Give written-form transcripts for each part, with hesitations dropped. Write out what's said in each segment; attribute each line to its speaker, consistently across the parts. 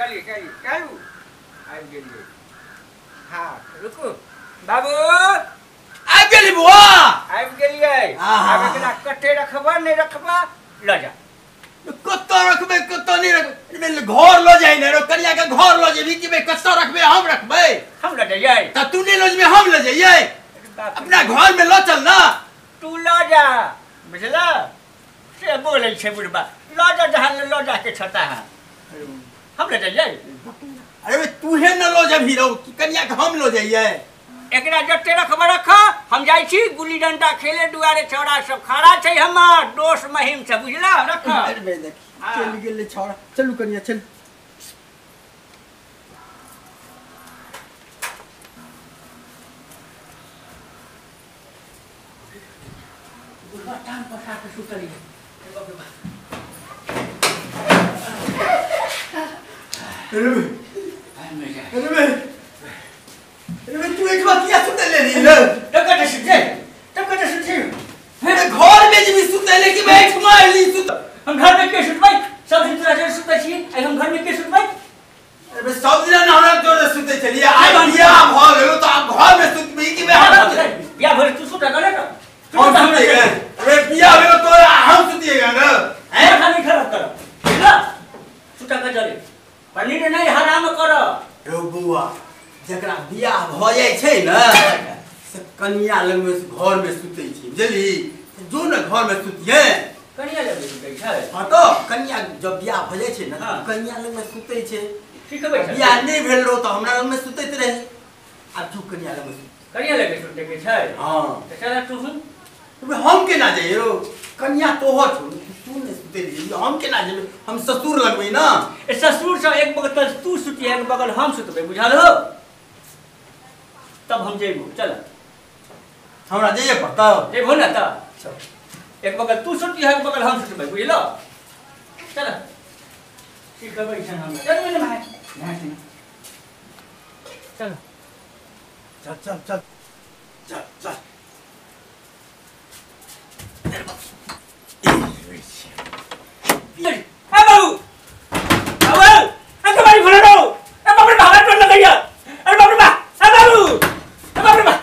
Speaker 1: चली चली चलू आबि गेलियै। हाँ रुकू बाबू
Speaker 2: आबि गेली बुआ
Speaker 1: आबि गेलियै। आब एकरा कते रखबा नहि रखबा लऽ जा।
Speaker 2: कतऽ रखबै कतऽ नहि रखबै घर लऽ जाइ ने रो कनिया के घर लऽ जेबी कि बे कतऽ रखबै हम रखबै
Speaker 1: हम लऽ जइयै
Speaker 2: त तू नहि लऽ जेबी हम लऽ जइयै अपना घर में लऽ चल ना
Speaker 1: तू लऽ जा बुझला से बोलै छै बुढ़बा लऽ जा जहाँ लऽ जाके छता है हम लऽ जइयै।
Speaker 2: अरे बे तू हे न लऽ जेबही रौ कि कनिया के हम लऽ जइयै।
Speaker 1: एकरा जते रखबा रख हम जाइ छी गुल्ली डंडा खेले दुआरे छौड़ा सब खड़ा छै हमर दोस्त महिम से बुझला रख।
Speaker 2: अरे बे देखी चल गेलै छौड़ा चलू कनिया चल।
Speaker 1: बुढ़वा टांग पसार के सुतल है।
Speaker 2: अरे अरे अरे तू एक बार किया सुतल रही रे
Speaker 1: तब कते सुते तब कते सुते
Speaker 2: अरे घर में जी सुतल कि बैठ मारली सुत
Speaker 1: हम घर में के सुतबै सब दिन तोरा जरे सुतै छी आइ हम घर में के सुतबै।
Speaker 2: अरे सब दिन हमरा जोरे सुतै छलियै आइ बियाह भ गेलो त आब घर में सुतबी कि बे हमरा
Speaker 1: बियाह भेल तू सुत गेलै त
Speaker 2: हम सुतिएगा। अरे बियाह भेलो तोरा हम सुतिएगा ना
Speaker 1: हैं खाली खराब कर बुझला सुता के जरे पनीर नहीं हराम कर।
Speaker 2: रो बुआ जकरा बियाह भ जाइ छै न से कनिया लग में घर में सुतै छै बुझली जो न घर में सुतिए
Speaker 1: कनिया लग में सुतै छै।
Speaker 2: हां तो कनिया जब बियाह भ जाइ छै न कनिया लग में सुतै छै
Speaker 1: ठीक है।
Speaker 2: बियाह नहीं भेल रहो तो हमरा लग में सुतैत रही आब तू कनिया लग में
Speaker 1: कनिया लग में सुतै के छै।
Speaker 2: हां
Speaker 1: त चल तू
Speaker 2: हम केना जाइए रो कनिया तोहर छौ तू नहीं सुतै रही हम केना जेबै हम ससुर लगबै ना।
Speaker 1: ए ससुर से एक बगल तू सुतिए एक बगल हम सुतबै बुझल हो तब हम जेबो चल
Speaker 2: हमरा जाइए पड़तौ
Speaker 1: जेबो ना त चल एक बगल तू सुतिए एक बगल हम सुतबै बुझलो चल ठीक है बैठन हम चल मेरे भाई चल
Speaker 2: चल चल चल चल चल
Speaker 1: ए बाबू बाबू ए तुम्हारी खोलो रो ए बाप रे बाप डर लगैया अरे बाप रे बाप ए बाबू ए बाप रे बाप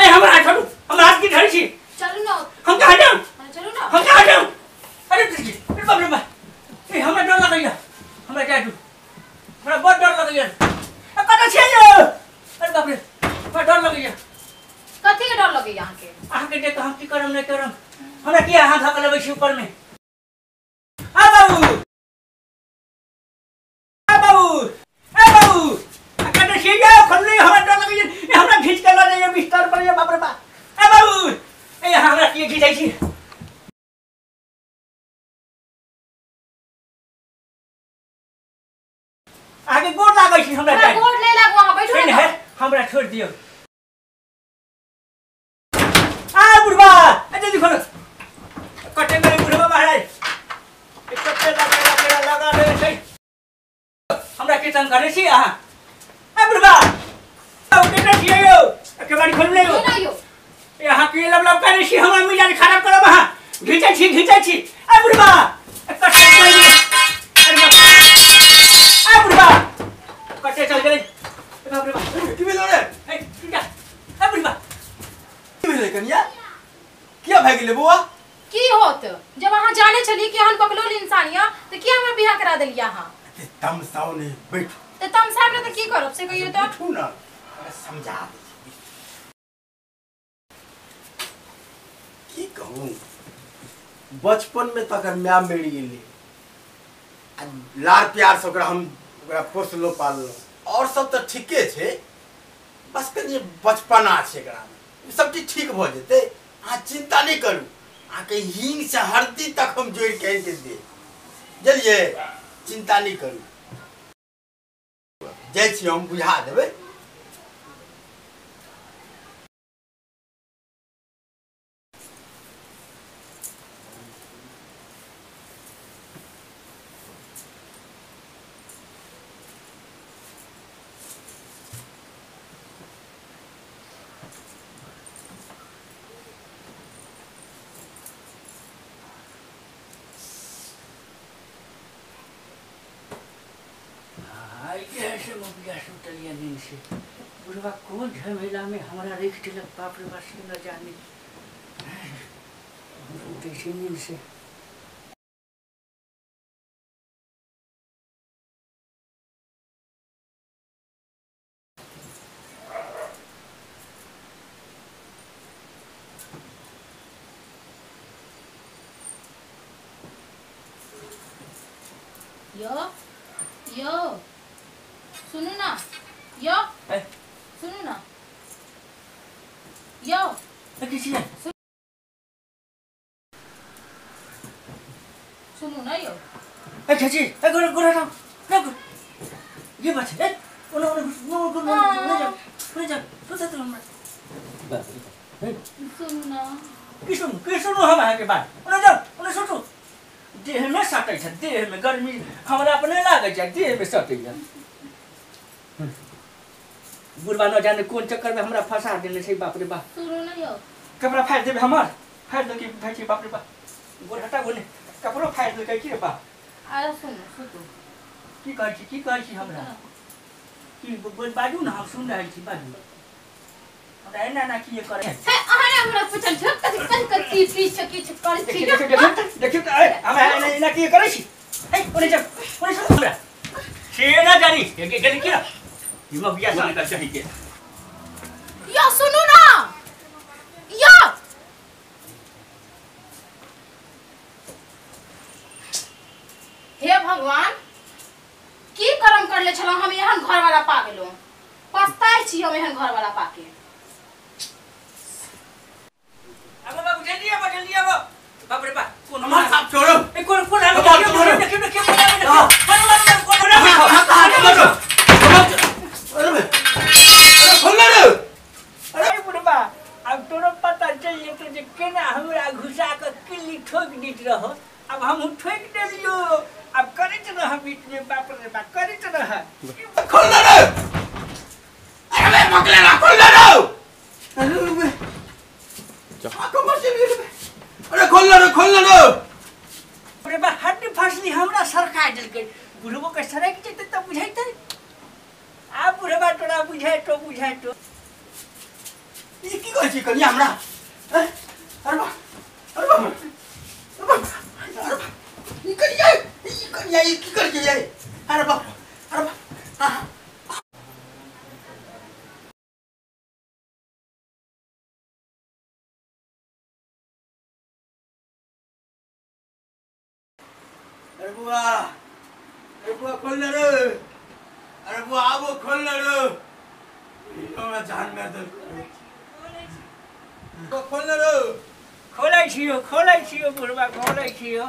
Speaker 1: ए हमरा छोड़ू हम हाथ की धरी छी
Speaker 3: चलू ना
Speaker 1: हम कहां जाऊं
Speaker 3: चलू ना
Speaker 1: हम कहां जाऊं अरे तुझी अरे बाप रे बाप ए हमरा डर लगैया हमरा जा दू हमरा बहुत डर लगैया ए कत छी यो अरे बाप रे हमरा डर लगैया।
Speaker 3: कथि के डर लगैया अहाँ के?
Speaker 1: अहाँ के देख हम की करम नहीं करम हमरा किया हाथ धक लेबै छी ऊपर में। आ बाबू आ बाबू ए बाबू आ कत छी यो खोलली हमरा डर लगैया ए हमरा खींच के ल जाइए बिस्तर पर ये बाप रे बाप ए बाबू ए हमरा किया खींचै छी। आगे गोड़ लागै छी हमरा
Speaker 3: गोड़ ले लागू अहाँ बैठू
Speaker 1: ने हमरा छोड़ दियौ। आ बुढ़बा ए जल्दी खोलो कटे मेरे बुढ़बा महाराज ए कटे लगा लगा लगा ले छै हमरा के तंग करै छी अहाँ। ए बुढ़बा ओ केटा छियै यौ केबाड़ी खोल ले यौ
Speaker 3: ना यौ
Speaker 1: ए अहाँ के लब लब करै छी हमरा मिजाज खराब करब अहाँ घिचै छी घिचै छी। ए बुढ़बा ए कटे चल गेलै अरे बाप ए बुढ़बा कटे चल गेलै ए बाप रे बाप
Speaker 2: की भेलो रे
Speaker 1: ए तू जा ए बुढ़बा
Speaker 2: की भेलै कनिया किया भागि गेलै बौआ?
Speaker 3: की होत जब अहाँ जाने छली कि अहाँ बकलोल इंसान या त किया हमरा बियाह करा देलियै अहाँ?
Speaker 2: ते तमसाओ नहीं बैठ
Speaker 3: त तमसाब ने त की करब से कहियो त
Speaker 2: बैठू ना समझा दे की कहूं बचपन में त अगर माय मरि गेलै आ लार प्यार से ओकरा हम ओकरा पोसलो पाललो और सब त ठीके छै बस कनि बचपना छै एकरा में सब चीज ठीक भ जेतै अहाँ चिंता नहीं करू अहाँके हींग से हरदी तक हम जोड़ के आनि के दे बुझलियै चिंता नहीं करू जाइ छी हम बुझा देबै।
Speaker 1: से मुखिया सुतलिया नींद से। बुढ़वा कौन झमेला में हमरा रख देलक, बाप रे बाप से न जाने। उठै छी नींद से।
Speaker 3: यो यो सुनू ना, यो सुनू ना, यो सुनू ना यो।
Speaker 1: ए चाची, ए गोरा गोरा ना ना ये बात है। ओने ओने ओने ओने जा ओने जा सुते तो हमरा बाप रे।
Speaker 3: सुनू ना।
Speaker 1: की सुनू, की सुनू हम अहाँ के बात? ओने जाओ ओने सुतू। देह में सटै छै, देह में गर्मी हमरा अपने लागै छै, देह में सटै छै। बुढ़वा न जाने कोन चक्कर में हमरा फंसा देने छै, बाप रे बाप।
Speaker 3: सुनू ना यो।
Speaker 1: कपड़ा फाड़ि देबै हमर, फाड़ि देलकै भाई, बाप रे बाप। गोर हटा गोने कपड़ो फाड़ि देलकै की रे बाप।
Speaker 3: आरो सुनू सुतू।
Speaker 1: की कहै छी, की कहै छी हमरा? की बाजू ना, हम सुन रहल छी, बाजू। हमरा एना एना किए करै?
Speaker 3: हे अहाँ ने हमरा पूछल छ कथि कथि कथि पीछ किछ करै छी?
Speaker 1: देखियौ देखियौ त हमरा एना एना किए करै छी? ए ओने जा ओने सुन हमरा से ना जानी के गेली की ई मबिया सन कर चाही के।
Speaker 3: यो सुनू ना यो। हे भगवान, की कर्म करले छलौं हम एहन घर वाला पा गेलौं। पछताइ छी हम एहन घर वाला पाके।
Speaker 1: अब बाबू जल्दी आबो, जल्दी आबो। बाप रे बाप, कोन
Speaker 2: हमर साहब छोड़ो।
Speaker 1: ए कोन कोन आबो? देखियौ देखियौ देखियौ।
Speaker 2: अरे अरे खोल ना रे।
Speaker 1: अरे बुढ़बा, अब तोरो पता चलि जेतौ जे केना हमरा घुसा के किल्ली ठोकि दैत रहो। अब हम ठोकि देलियो, अब करैत रह बीच में, बाप रे बाप करैत रह।
Speaker 2: खोल ना रे। अरे बे पकड़े ना, खोल ना रे। अरे बे आंखों मर चली रे। अरे खोल ना रे, खोल ना रे।
Speaker 1: अरे बा हड्डी फसली हमरा सरका देलकै। बुढ़बो के सरक जेतै त बुझैतै। आ बुढ़बा तोरा बुझैतो बुझैतो।
Speaker 2: ई की कहै छी कनिया हमरा? अरे बा, अरे बा, अरे बा, अरे बा, ई कनिया, ई कनिया ई की कर के? अरे बाप, अरे बा। अरे बुआ, अरे बुआ खोल ना रे। अरे बुआ आबो खोल ना रे। हमरा जान मार देल। खोल ना रे।
Speaker 1: खोलै छियो, खोलै छियो बुढ़बा, खोलै छियो।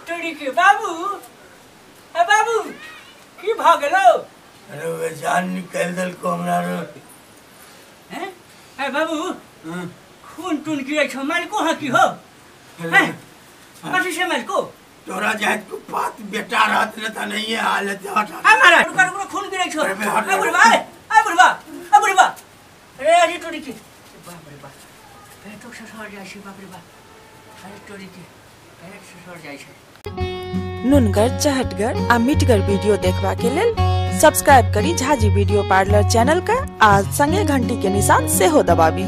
Speaker 1: तोरी के बाबू, ए बाबू की भ गेलो?
Speaker 2: अरे वे जान निकाल देलको हमरा रे।
Speaker 1: हैं ए बाबू, खून टून गिरै छौ, मालिको हाँ की हो? हैं कथी से मालिको?
Speaker 2: तोरा जात को पात बेटा रहत न त नहीं है हालत हट।
Speaker 1: हमारा रुका रुका खून गिरै छौ। ए बुढ़बा, ए बुढ़बा, ए बुढ़बा, अरे अरे तोरी के बाप रे बाप, पेटो से सर जाइ छै, बाप रे बाप। अरे तोरी के पेट से सर जाइ छै।
Speaker 4: नुनगर, चहटगर आ मिठगर वीडियो देखबा के लेल सब्सक्राइब करी झाजी वीडियो पार्लर चैनल का आ संगे घंटी के निशान सेहो दबाबी।